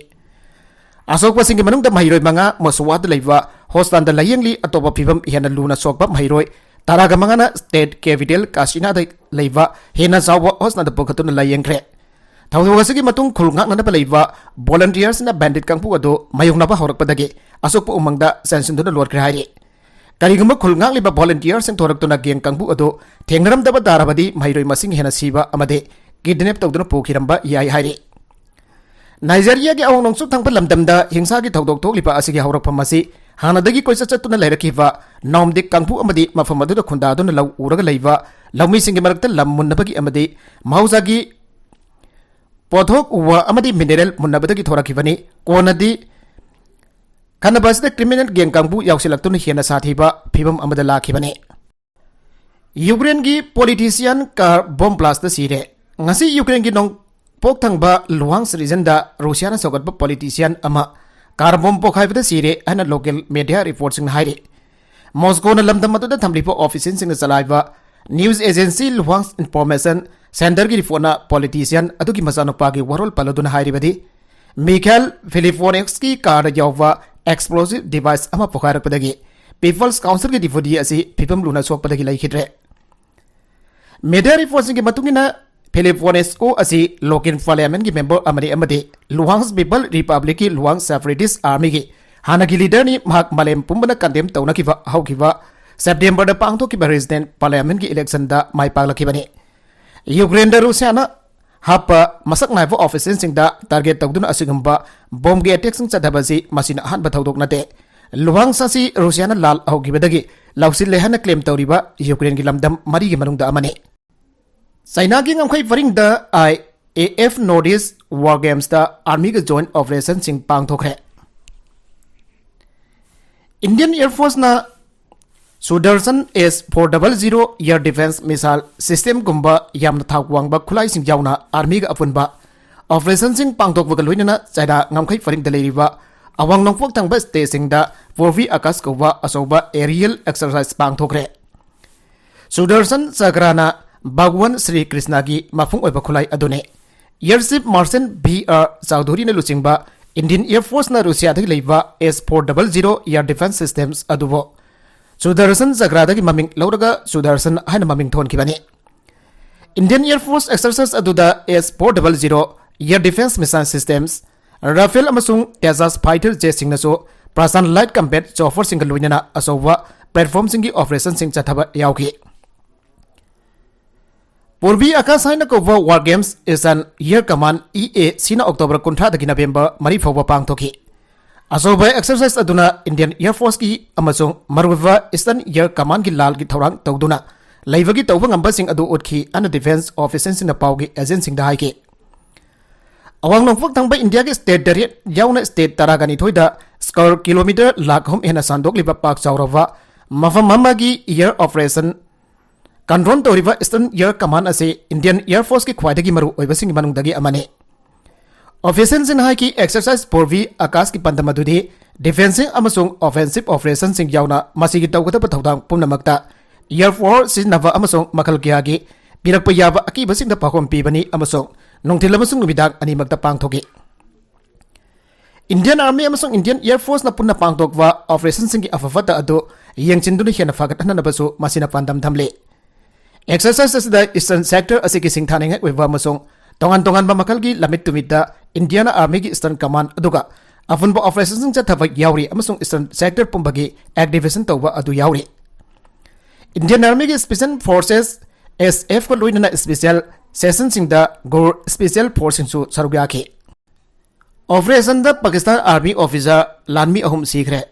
ꯑꯁꯣꯛꯄꯁꯤꯡꯒꯤ ꯃꯅꯨꯡꯗ ꯃꯍꯩꯔꯣꯏ ꯃꯉꯥ ꯃꯣꯁꯨꯋꯥꯗ ꯂꯩꯕ hospitalꯗ ꯂꯥꯌꯦꯡꯂꯤ꯫ ꯑꯇꯣꯞꯄ ꯐꯤꯕꯝ ꯍꯦꯟꯅ ꯂꯨꯅ ꯁꯣꯛꯄ ꯃꯍꯩꯔꯣꯏ ꯇꯔꯥꯒ ꯃꯉꯥꯅ state capital ꯀꯥꯁꯤꯅꯥꯗ ꯂꯩꯕ ꯍꯦꯟꯅ ꯆꯥꯎꯕ hospitalꯗ ꯄꯨꯈꯠꯇꯨꯅ ꯂꯥꯌꯦꯡꯈ꯭ꯔꯦ꯫ ꯊꯧꯗꯣꯛ ꯑꯁꯤꯒꯤ ꯃꯇꯨꯡ ꯈꯨꯜ ꯉꯥꯛꯅꯅꯕ ꯂꯩꯕ volunteersꯅ bandit ꯀꯥꯡꯕꯨ ꯑꯗꯨ ꯃꯥꯌꯣꯛꯅꯕ ꯍꯧꯔꯛꯄꯗꯒꯤ ꯑꯁꯣꯛꯄ ꯎꯃꯪꯗ ꯆꯦꯟꯁꯤꯟꯗꯨꯅ ꯂꯣꯠꯈ꯭ꯔꯦ ꯍꯥꯏꯔꯤ꯫ ꯀꯔꯤꯒꯨꯝꯕ ꯈꯨꯜ ꯉꯥꯛꯂꯤꯕ volunteersꯁꯤꯡ ꯊꯣꯔꯛꯇꯨꯅ gang ꯀꯥꯡꯕꯨ ꯑꯗꯨ ꯊꯦꯡꯅꯔꯝꯗꯕ ꯇꯥꯔꯕꯗꯤ ꯃꯍꯩꯔꯣꯏ ꯃꯁꯤꯡ ꯍꯦꯟꯅ ꯁꯤꯕ ꯑꯃꯗꯤ kidnap ꯇꯧꯗꯨꯅ ꯄꯨꯈꯤꯔꯝꯕ ꯌꯥꯏ ꯍꯥꯏꯔꯤ꯫ ꯅꯥꯏꯖꯦꯔꯤꯌꯥꯒꯤ ꯑꯋꯥꯡ ꯅꯣꯡꯆꯨꯞ ꯊꯪꯕ ꯂꯝꯗꯝꯗ ꯍꯤꯡꯁꯥꯒꯤ ꯊꯧꯗꯣꯛ ꯊꯣꯛꯂꯤꯕ ꯑꯁꯤꯒꯤ ꯍꯧꯔꯛꯐꯝ ꯑꯁꯤ ꯍꯥꯟꯅꯗꯒꯤ ꯀꯣꯏꯆꯠ ꯆꯠꯇꯨꯅ ꯂꯩꯔꯛꯈꯤꯕ ꯅꯣꯝꯗꯤꯛ ꯀꯥꯡꯕꯨ ꯑꯃꯗꯤ ꯃꯐꯝ ꯑꯗꯨꯗ ꯈꯨꯟꯗꯥꯗꯨꯅ ꯂꯧ ꯎꯔꯒ ꯂꯩꯕ ꯂꯧꯃꯤꯁꯤꯡꯒꯤ ꯃꯔꯛꯇ ꯂꯝ ꯃꯨꯟꯅꯕꯒꯤ ꯑꯃꯗꯤ ꯃꯍꯧꯁꯥꯒꯤ ꯄꯣꯠꯊꯣꯛ ꯎ ꯋꯥ ꯑꯃꯗꯤ mineral ꯃꯨꯟꯅꯕꯗꯒꯤ ꯊꯣꯔꯛꯈꯤꯕꯅꯤ꯫ ꯀꯣꯟꯅꯗꯤ ꯈꯟꯅꯕ ꯑꯁꯤꯗ criminal gang ꯀꯥꯡꯕꯨ ꯌꯥꯎꯁꯤꯜꯂꯛꯇꯨꯅ ꯍꯦꯟꯅ ꯁꯥꯊꯤꯕ ꯐꯤꯕꯝ ꯑꯃꯗ ꯂꯥꯛꯈꯤꯕꯅꯤ꯫ ꯌꯨꯀ꯭ꯔꯦꯟꯒꯤ politician car bomb blastꯇ ꯁꯤꯔꯦ꯫ ꯉꯁꯤ ꯌꯨꯀ꯭ꯔꯦꯟꯒꯤ ꯅꯣꯡꯄꯣꯛ ꯊꯪꯕ ꯂꯨꯍꯥꯟꯁ regionꯗ ꯔꯨꯁꯤꯌꯥꯅ ꯁꯧꯒꯠꯄ politician ꯑꯃ car bomb ꯄꯣꯈꯥꯏꯕꯗ ꯁꯤꯔꯦ ꯍꯥꯏꯅ local media reportꯁꯤꯡꯅ ꯍꯥꯏꯔꯤ꯫ ꯃꯣꯁꯀꯣꯅ ꯂꯝꯗꯝ ꯑꯗꯨꯗ ꯊꯝꯂꯤꯕ officialꯁꯤꯡꯅ ꯆꯂꯥꯏꯕ News agency Luhansk Information Centerꯒꯤ reportꯅ politician ꯑꯗꯨꯒꯤ ꯃꯆꯥꯅꯨꯄꯥꯒꯤ ꯋꯥꯔꯣꯜ ꯄꯜꯂꯗꯨꯅ ꯍꯥꯏꯔꯤꯕꯗꯤ, Mikhail Filipovichꯀꯤ carꯗ ꯌꯥꯎꯕ explosive device ꯑꯃ ꯄꯣꯈꯥꯏꯔꯛꯄꯗꯒꯤ People's Councilꯒꯤ deputy ꯑꯁꯤ ꯐꯤꯕꯝ ꯂꯨꯅ ꯁꯣꯛꯄꯗꯒꯤ ꯂꯩꯈꯤꯗ꯭ꯔꯦ꯫ Media reportꯁꯤꯡꯒꯤ ꯃꯇꯨꯡ ꯏꯟꯅ, Filipovichko ꯑꯁꯤ local parliamentꯀꯤ member ꯑꯃꯅꯤ ꯑꯃꯗꯤ Luhansk People Republicꯀꯤ Luhansk separatist armyꯒꯤ ꯍꯥꯟꯅꯒꯤ leaderꯅꯤ꯫ ꯃꯍꯥꯛ ꯃꯥꯂꯦꯝ ꯄꯨꯝꯕꯅ condemn ꯇꯧꯅꯈꯤꯕ ꯍꯧꯈꯤꯕ Septemberꯗ ꯄꯥꯡꯊꯣꯛꯈꯤꯕ regional parliamentꯀꯤ electionꯗ ꯃꯥꯏ ꯄꯥꯛꯂꯛꯈꯤꯕꯅꯤ꯫ Ukraineꯗ Russiaꯅ ꯍꯥꯞꯄ ꯃꯁꯛ ꯅꯥꯏꯕ officialꯁꯤꯡꯗ target ꯇꯧꯗꯨꯅ ꯑꯁꯤꯒꯨꯝꯕ bombꯒꯤ attackꯁꯤꯡ ꯆꯠꯊꯕ ꯑꯁꯤ ꯃꯁꯤꯅ ꯑꯍꯥꯟꯕ ꯊꯧꯗꯣꯛ ꯅꯠꯇꯦ꯫ Luhansk ꯑꯁꯤ Russiaꯅ ꯂꯥꯜ ꯍꯧꯈꯤꯕꯗꯒꯤ ꯂꯧꯁꯤꯜꯂꯦ ꯍꯥꯏꯅ claim ꯇꯧꯔꯤꯕ Ukraineꯒꯤ ꯂꯝꯗꯝ ꯃꯔꯤꯒꯤ ꯃꯅꯨꯡꯗ ꯑꯃꯅꯤ꯫ ꯆꯥꯏꯅꯥꯒꯤ ꯉꯝꯈꯩ ꯄꯔꯤꯡꯗ I A F Northeast War Gamesꯇ armyꯒ joint operationꯁꯤꯡ ꯄꯥꯡꯊꯣꯛꯈ꯭ꯔꯦ꯫ Indian Air Forceꯅ Sudarshan S four double zero air defense missile systemꯒꯨꯝꯕ ꯌꯥꯝꯅ ꯊꯥꯛ ꯋꯥꯡꯕ ꯈꯨꯠꯂꯥꯏꯁꯤꯡ ꯌꯥꯎꯅ armyꯒ ꯑꯄꯨꯟꯕ operationꯁꯤꯡ ꯄꯥꯡꯊꯣꯛꯄꯒ ꯂꯣꯏꯅꯅ ꯆꯥꯏꯅꯥ ꯉꯝꯈꯩ ꯄꯔꯤꯡꯗ ꯂꯩꯔꯤꯕ ꯑꯋꯥꯡ ꯅꯣꯡꯄꯣꯛ ꯊꯪꯕ stateꯁꯤꯡꯗ Purvi Akash ꯀꯧꯕ ꯑꯆꯧꯕ aerial exercise ꯄꯥꯡꯊꯣꯛꯈ꯭ꯔꯦ꯫ Sudarshan Chakraꯅ ꯚꯒꯋꯥꯟ ꯁ꯭ꯔꯤ ꯀ꯭ꯔꯤꯁꯅꯒꯤ ꯃꯄꯨꯡ ꯑꯣꯏꯕ ꯈꯨꯠꯂꯥꯏ ꯑꯗꯨꯅꯤ꯫ Air Chief Marshal B R Chaudhuryꯅ ꯂꯨꯆꯤꯡꯕ Indian Air Forceꯅ Russiaꯗꯒꯤ ꯂꯩꯕ S four double zero air defense systems ꯑꯗꯨꯕꯨ Sudarshan Chakradꯒꯤ ꯃꯃꯤꯡ ꯂꯧꯔꯒ Sudarshan ꯍꯥꯏꯅ ꯃꯃꯤꯡ ꯊꯣꯟꯈꯤꯕꯅꯤ꯫ Indian Air Force exercise ꯑꯗꯨꯗ S four double zero air defense missile systems, Rafale ꯑꯃꯁꯨꯡ Tejas fighter jetꯁꯤꯡꯅꯁꯨ Prasan light combat chopperꯁꯤꯡꯒ ꯂꯣꯏꯅꯅ ꯑꯆꯧꯕ platformꯁꯤꯡꯒꯤ operationꯁꯤꯡ ꯆꯠꯊꯕ ꯌꯥꯎꯈꯤ꯫ Purvi Akash ꯍꯥꯏꯅ ꯀꯧꯕ War Games Eastern Air Command, E A Cꯅ October ꯀꯨꯟꯊ꯭ꯔꯥꯗꯒꯤ November ꯃꯔꯤ ꯐꯥꯎꯕ ꯄꯥꯡꯊꯣꯛꯈꯤ꯫ ꯑꯆꯧꯕ exercise ꯑꯗꯨꯅ Indian Air Forceꯀꯤ ꯑꯃꯁꯨꯡ ꯃꯔꯨꯑꯣꯏꯕ Eastern Air Commandꯀꯤ ꯂꯥꯜꯒꯤ ꯊꯧꯔꯥꯡ ꯇꯧꯗꯨꯅ ꯂꯩꯕꯒꯤ ꯇꯧꯕ ꯉꯝꯕꯁꯤꯡ ꯑꯗꯨ ꯎꯠꯈꯤ ꯍꯥꯏꯅ defense officialꯁꯤꯡꯅ ꯄꯥꯎꯒꯤ agentꯁꯤꯡꯗ ꯍꯥꯏꯈꯤ꯫ ꯑꯋꯥꯡ ꯅꯣꯡꯄꯣꯛ ꯊꯪꯕ ꯏꯟꯗꯤꯌꯥꯒꯤ state ꯇꯔꯦꯠ ꯌꯥꯎꯅ state ꯇꯔꯥꯒ ꯅꯤꯊꯣꯏꯗ square kilometre ꯂꯥꯈ ꯑꯍꯨꯝ ꯍꯦꯟꯅ ꯁꯟꯗꯣꯛꯂꯤꯕ ꯄꯥꯛ ꯆꯥꯎꯔꯕ ꯃꯐꯝ ꯑꯃꯒꯤ air operation control ꯇꯧꯔꯤꯕ Eastern Air Command ꯑꯁꯤ Indian Air Forceꯀꯤ ꯈ꯭ꯋꯥꯏꯗꯒꯤ ꯃꯔꯨ ꯑꯣꯏꯕꯁꯤꯡꯒꯤ ꯃꯅꯨꯡꯗꯒꯤ ꯑꯃꯅꯤ꯫ Officialꯁꯤꯡꯅ ꯍꯥꯏꯈꯤ, exercise Purvi Akashꯀꯤ ꯄꯥꯟꯗꯝ ꯑꯗꯨꯗꯤ defensive ꯑꯃꯁꯨꯡ offensive operationꯁꯤꯡ ꯌꯥꯎꯅ ꯃꯁꯤꯒꯤ ꯇꯧꯒꯗꯕ ꯊꯧꯗꯥꯡ ꯄꯨꯝꯅꯃꯛꯇ Air Force ꯁꯤꯖꯤꯟꯅꯕ ꯑꯃꯁꯨꯡ ꯃꯈꯜ ꯀꯌꯥꯒꯤ ꯄꯤꯔꯛꯄ ꯌꯥꯕ ꯑꯀꯤꯕꯁꯤꯡꯗ ꯄꯥꯎꯈꯨꯝ ꯄꯤꯕꯅꯤ ꯑꯃꯁꯨꯡ ꯅꯨꯡꯊꯤꯜ ꯑꯃꯁꯨꯡ ꯅꯨꯃꯤꯗꯥꯡ ꯑꯅꯤꯃꯛꯇ ꯄꯥꯡꯊꯣꯛꯏ꯫ Indian Army ꯑꯃꯁꯨꯡ Indian Air Force ꯅ ꯄꯨꯟꯅ ꯄꯥꯡꯊꯣꯛꯄ operation ꯁꯤꯡꯒꯤ ꯑꯐ ꯐꯠꯇ ꯑꯗꯨ ꯌꯦꯡꯁꯤꯟꯗꯨꯅ ꯍꯦꯟꯅ ꯐꯒꯠꯍꯟꯅꯕꯁꯨ ꯃꯁꯤꯅ ꯄꯥꯟꯗꯝ ꯊꯝꯂꯤ꯫ Exercise ꯑꯁꯤꯗ Eastern Sector ꯑꯁꯤꯒꯤ ꯁꯤꯡꯊꯥꯅꯤꯡꯉꯥꯏ ꯑꯣꯏꯕ ꯑꯃꯁꯨꯡ ꯇꯣꯉꯥꯟ ꯇꯣꯉꯥꯟꯕ ꯃꯈꯜꯒꯤ ꯂꯝꯃꯤꯠ ꯇꯨꯃꯤꯠꯇ Indian Army ꯒꯤ Eastern Command ꯑꯗꯨꯒ ꯑꯄꯨꯟꯕ operation ꯁꯤꯡ ꯆꯠꯊꯕ ꯌꯥꯎꯔꯤ ꯑꯃꯁꯨꯡ Eastern Sector ꯄꯨꯝꯕꯒꯤ activation ꯇꯧꯕ ꯑꯗꯨ ꯌꯥꯎꯔꯤ꯫ Indian Army ꯒꯤ Special Forces, S F ꯀ ꯂꯣꯏꯅꯅ special session ꯁꯤꯡꯗ ꯒꯣꯔ special force ꯁꯤꯡꯁꯨ ꯁꯔꯨꯛ ꯌꯥꯈꯤ꯫ Operation ꯗ Pakistan Army officer ꯂꯥꯟꯃꯤ ꯑꯍꯨꯝ ꯁꯤꯈ꯭ꯔꯦ꯫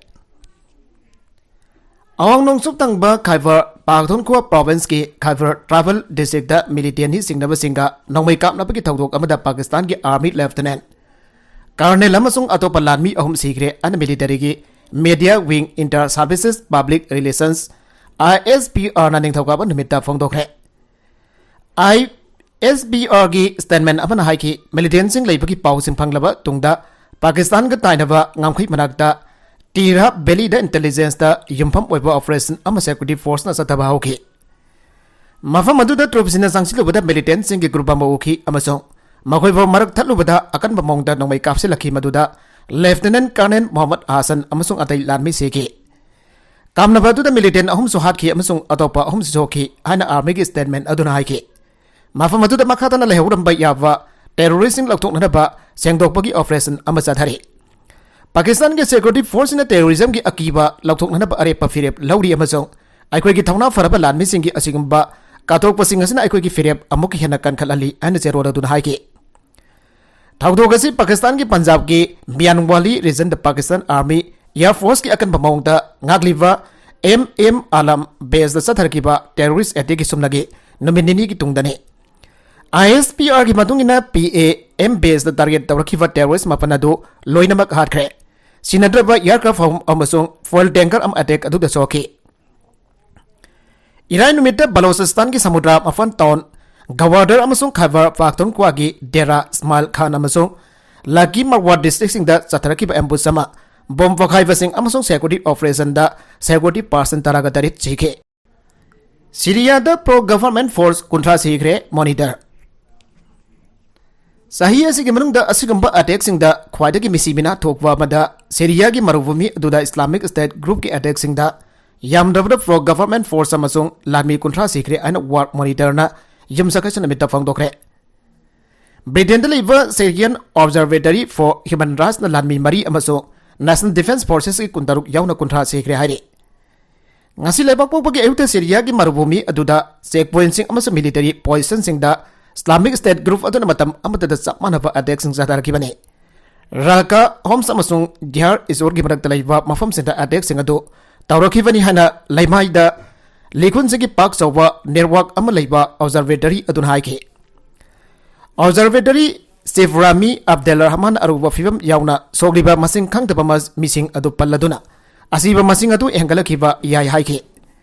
ꯑꯋꯥꯡ ꯅꯣꯡꯆꯨꯞ ꯊꯪꯕ Khyber Pakhtunkhwa Province ꯀꯤ Khyber Tribal District ꯇ militant ꯅꯤ ꯆꯤꯡꯅꯕꯁꯤꯡꯒ ꯅꯣꯡꯃꯩ ꯀꯥꯞꯅꯕꯒꯤ ꯊꯧꯗꯣꯛ ꯑꯃꯗ ꯄꯥꯀꯤꯁꯇꯥꯟꯒꯤ Army Lieutenant Colonel ꯑꯃꯁꯨꯡ ꯑꯇꯣꯞꯄ ꯂꯥꯟꯃꯤ ꯑꯍꯨꯝ ꯁꯤꯈ꯭ꯔꯦ ꯍꯥꯏꯅ military ꯒꯤ Media Wing Inter Services Public Relations, I S P R ꯅ ꯅꯤꯡꯊꯧꯀꯥꯕ ꯅꯨꯃꯤꯠꯇ ꯐꯣꯡꯗꯣꯛꯈ꯭ꯔꯦ꯫ I S P R ꯒꯤ statement ꯑꯃꯅ ꯍꯥꯏꯈꯤ, militant ꯁꯤꯡ ꯂꯩꯕꯒꯤ ꯄꯥꯎꯁꯤꯡ ꯐꯪꯂꯕ ꯇꯨꯡꯗ ꯄꯥꯀꯤꯁꯇꯥꯟꯒ ꯇꯥꯏꯅꯕ ꯉꯝꯈꯩ ꯃꯅꯥꯛꯇ Tirha Valley ꯗ intelligence ꯇ ꯌꯨꯝꯐꯝ ꯑꯣꯏꯕ operation ꯑꯃ security force ꯅ ꯆꯠꯊꯕ ꯍꯧꯈꯤ꯫ ꯃꯐꯝ ꯑꯗꯨꯗ troops ꯁꯤꯡꯅ ꯆꯪꯁꯤꯜꯂꯨꯕꯗ militant ꯁꯤꯡꯒꯤ group ꯑꯃ ꯎꯈꯤ ꯑꯃꯁꯨꯡ ꯃꯈꯣꯏꯕꯨ ꯃꯔꯛ ꯊꯠꯂꯨꯕꯗ ꯑꯀꯟꯕ ꯃꯑꯣꯡꯗ ꯅꯣꯡꯃꯩ ꯀꯥꯞꯁꯤꯜꯂꯛꯈꯤ, ꯃꯗꯨꯗ Lieutenant Colonel Mohammad Hassan ꯑꯃꯁꯨꯡ ꯑꯇꯩ ꯂꯥꯟꯃꯤ ꯁꯤꯈꯤ꯫ ꯀꯥꯝꯅꯕ ꯑꯗꯨꯗ militant ꯑꯍꯨꯝꯁꯨ ꯍꯥꯠꯈꯤ ꯑꯃꯁꯨꯡ ꯑꯇꯣꯞꯄ ꯑꯍꯨꯝꯁꯨ ꯁꯣꯛꯈꯤ ꯍꯥꯏꯅ Army ꯒꯤ statement ꯑꯗꯨꯅ ꯍꯥꯏꯈꯤ꯫ ꯃꯐꯝ ꯑꯗꯨꯗ ꯃꯈꯥ ꯇꯥꯅ ꯂꯩꯍꯧꯔꯝꯕ ꯌꯥꯕ terrorist ꯁꯤꯡ ꯂꯧꯊꯣꯛꯅꯅꯕ ꯁꯦꯡꯗꯣꯛꯄꯒꯤ operation ꯑꯃ ꯆꯠꯊꯔꯤ꯫ ꯄꯥꯀꯤꯁꯇꯥꯟꯒꯤ security force ꯁꯤꯡꯅ terrorism ꯒꯤ ꯑꯀꯤꯕ ꯂꯧꯊꯣꯛꯅꯅꯕ ꯑꯔꯦꯞꯄ ꯐꯤꯔꯦꯞ ꯂꯧꯔꯤ ꯑꯃꯁꯨꯡ ꯑꯩꯈꯣꯏꯒꯤ ꯊꯧꯅꯥ ꯐꯔꯕ ꯂꯥꯟꯃꯤꯁꯤꯡꯒꯤ ꯑꯁꯤꯒꯨꯝꯕ ꯀꯥꯊꯣꯛꯄꯁꯤꯡ ꯑꯁꯤꯅ ꯑꯩꯈꯣꯏꯒꯤ ꯐꯤꯔꯦꯞ ꯑꯃꯨꯛꯀ ꯍꯦꯟꯅ ꯀꯟꯈꯠꯍꯜꯂꯤ ꯍꯥꯏꯅ ꯖꯦꯔꯣꯜ ꯑꯗꯨꯅ ꯍꯥꯏꯈꯤ꯫ ꯊꯧꯗꯣꯛ ꯑꯁꯤ ꯄꯥꯀꯤꯁꯇꯥꯟꯒꯤ ꯄꯟꯖꯥꯕꯀꯤ ꯃꯤꯌꯥꯟꯋꯥꯂꯤ region ꯗ Pakistan Army Air Force ꯀꯤ ꯑꯀꯟꯕ ꯃꯑꯣꯡꯗ ꯉꯥꯛꯂꯤꯕ M M Alam base ꯇ ꯆꯠꯊꯔꯛꯈꯤꯕ terrorist attack ꯀꯤ ꯁꯨꯞꯅꯒꯤ ꯅꯨꯃꯤꯠ ꯅꯤꯅꯤꯒꯤ ꯇꯨꯡꯗꯅꯤ꯫ I S P R ꯒꯤ ꯃꯇꯨꯡ ꯏꯟꯅ P A M base ꯇ target ꯇꯧꯔꯛꯈꯤꯕ terrorist ꯃꯥꯄꯟ ꯑꯗꯨ ꯂꯣꯏꯅꯃꯛ ꯍꯥꯠꯈ꯭ꯔꯦ꯫ ꯁꯤꯅꯗ꯭ꯔꯕ aircraft ꯑꯍꯨꯝ ꯑꯃꯁꯨꯡ fuel tanker ꯑꯃ attack ꯑꯗꯨꯗ ꯁꯣꯛꯈꯤ꯫ ꯏꯔꯥꯏ ꯅꯨꯃꯤꯠꯇ ꯕꯂꯣꯆꯤꯁꯇꯥꯟꯒꯤ ꯁꯃꯨꯗ꯭ꯔ ꯃꯄꯥꯟ town Gwadar ꯑꯃꯁꯨꯡ Khyber Pakhtunkhwa ꯒꯤ Dera Ismail Khan ꯑꯃꯁꯨꯡ Lakhimabad district ꯁꯤꯡꯗ ꯆꯠꯊꯔꯛꯈꯤꯕ ambush ꯑꯃ bomb ꯄꯣꯈꯥꯏꯕꯁꯤꯡ ꯑꯃꯁꯨꯡ security operation ꯗ security personnel ꯇꯔꯥꯒ ꯇꯔꯦꯠ ꯁꯤꯈꯤ꯫ ꯁꯤꯔꯤꯌꯥꯗ ꯄ꯭ꯔꯣ ꯒꯚꯔꯟꯃꯦꯟꯠ ꯐꯣꯔꯁ ꯀꯨꯟꯊ꯭ꯔꯥ ꯁꯤꯈ꯭ꯔꯦ꯫ ꯃꯣꯅꯤꯇꯔ꯫ ꯆꯍꯤ ꯑꯁꯤꯒꯤ ꯃꯅꯨꯡꯗ ꯑꯁꯤꯒꯨꯝꯕ ꯑꯦꯇꯦꯛꯁꯤꯡꯗ ꯈ꯭ꯋꯥꯏꯗꯒꯤ ꯃꯤꯁꯤ ꯃꯤꯅꯥ ꯊꯣꯛꯄ ꯑꯃꯗ ꯁꯤꯔꯤꯌꯥꯒꯤ ꯃꯔꯨꯚꯨꯃꯤ ꯑꯗꯨꯗ ꯏꯁꯂꯥꯃꯤꯛ ꯁ꯭ꯇꯦꯠ ꯒ꯭ꯔꯨꯞꯀꯤ ꯑꯦꯇꯦꯛꯁꯤꯡꯗ ꯌꯥꯝꯗ꯭ꯔꯕꯗ ꯄ꯭ꯔꯣ ꯒꯚꯔꯟꯃꯦꯟꯠ ꯐꯣꯔꯁ ꯑꯃꯁꯨꯡ ꯂꯥꯟꯃꯤ ꯀꯨꯟꯊ꯭ꯔꯥ ꯁꯤꯈ꯭ꯔꯦ ꯍꯥꯏꯅ ꯋꯥꯔ ꯃꯣꯅꯤꯇꯔꯅ ꯌꯨꯝꯁꯀꯩꯁ ꯅꯨꯃꯤꯠꯇ ꯐꯣꯡꯗꯣꯛꯈ꯭ꯔꯦ꯫ ꯕ꯭ꯔꯤꯇꯦꯟꯗ ꯂꯩꯕ Syrian Observatory for Human Rightsꯅ ꯂꯥꯟꯃꯤ ꯃꯔꯤ ꯑꯃꯁꯨꯡ National Defence Forcesꯀꯤ ꯀꯨꯟꯇꯔꯨꯛ ꯌꯥꯎꯅ ꯀꯨꯟꯊ꯭ꯔꯥ ꯁꯤꯈ꯭ꯔꯦ ꯍꯥꯏꯔꯤ꯫ ꯉꯁꯤ ꯂꯩꯕꯥꯛ ꯄꯣꯛꯄꯒꯤ ꯑꯌꯨꯛꯇ ꯁꯤꯔꯤꯌꯥꯒꯤ ꯃꯔꯨꯚꯨꯃꯤ ꯑꯗꯨꯗ ꯆꯦꯛ ꯄꯣꯏꯟꯠꯁꯤꯡ ꯑꯃꯁꯨꯡ ꯃꯤꯂꯤꯇꯔꯤ ꯄꯣꯖꯤꯁꯟꯁꯤꯡꯗ ꯏꯁꯂꯥꯃꯤꯛ ꯁ꯭ꯇꯦꯠ ꯒ꯭ꯔꯨꯞ ꯑꯗꯨꯅ ꯃꯇꯝ ꯑꯃꯠꯇꯗ ꯆꯞ ꯃꯥꯟꯅꯕ ꯑꯦꯇꯦꯛꯁꯤꯡ ꯆꯠꯊꯔꯛꯈꯤꯕꯅꯤ꯫ ꯔꯥꯀꯥ, ꯍꯣꯝꯁ ꯑꯃꯁꯨꯡ ꯗꯤꯌꯥꯔ ꯏꯖꯣꯔꯒꯤ ꯃꯔꯛꯇ ꯂꯩꯕ ꯃꯐꯝꯁꯤꯡꯗ ꯑꯦꯇꯦꯛꯁꯤꯡ ꯑꯗꯨ ꯇꯧꯔꯛꯈꯤꯕꯅꯤ ꯍꯥꯏꯅ ꯂꯩꯃꯥꯏꯗ ꯂꯤꯈꯨꯟꯁꯤꯒꯤ ꯄꯥꯛ ꯆꯥꯎꯕ ꯅꯦꯠꯋꯥꯔꯛ ꯑꯃ ꯂꯩꯕ ꯑꯣꯕꯖꯔꯚꯦꯇꯔꯤ ꯑꯗꯨꯅ ꯍꯥꯏꯈꯤ꯫ ꯑꯣꯕꯖꯔꯚꯦꯇꯔꯤ ꯆꯤꯐ ꯔꯥꯃꯤ ꯑꯕꯗꯦꯜ ꯔꯍꯃꯥꯟ ꯑꯔꯨꯕ ꯐꯤꯕꯝ ꯌꯥꯎꯅ ꯁꯣꯛꯂꯤꯕ ꯃꯁꯤꯡ ꯈꯪꯗꯕ ꯃꯁ-, ꯃꯤꯁꯤꯡ ꯑꯗꯨ ꯄꯜꯂꯗꯨꯅ ꯑꯁꯤꯕ ꯃꯁꯤꯡ ꯑꯗꯨ ꯍꯦꯟꯒꯠꯂꯛꯈꯤꯕ ꯌꯥꯏ ꯍꯥꯏꯈꯤ꯫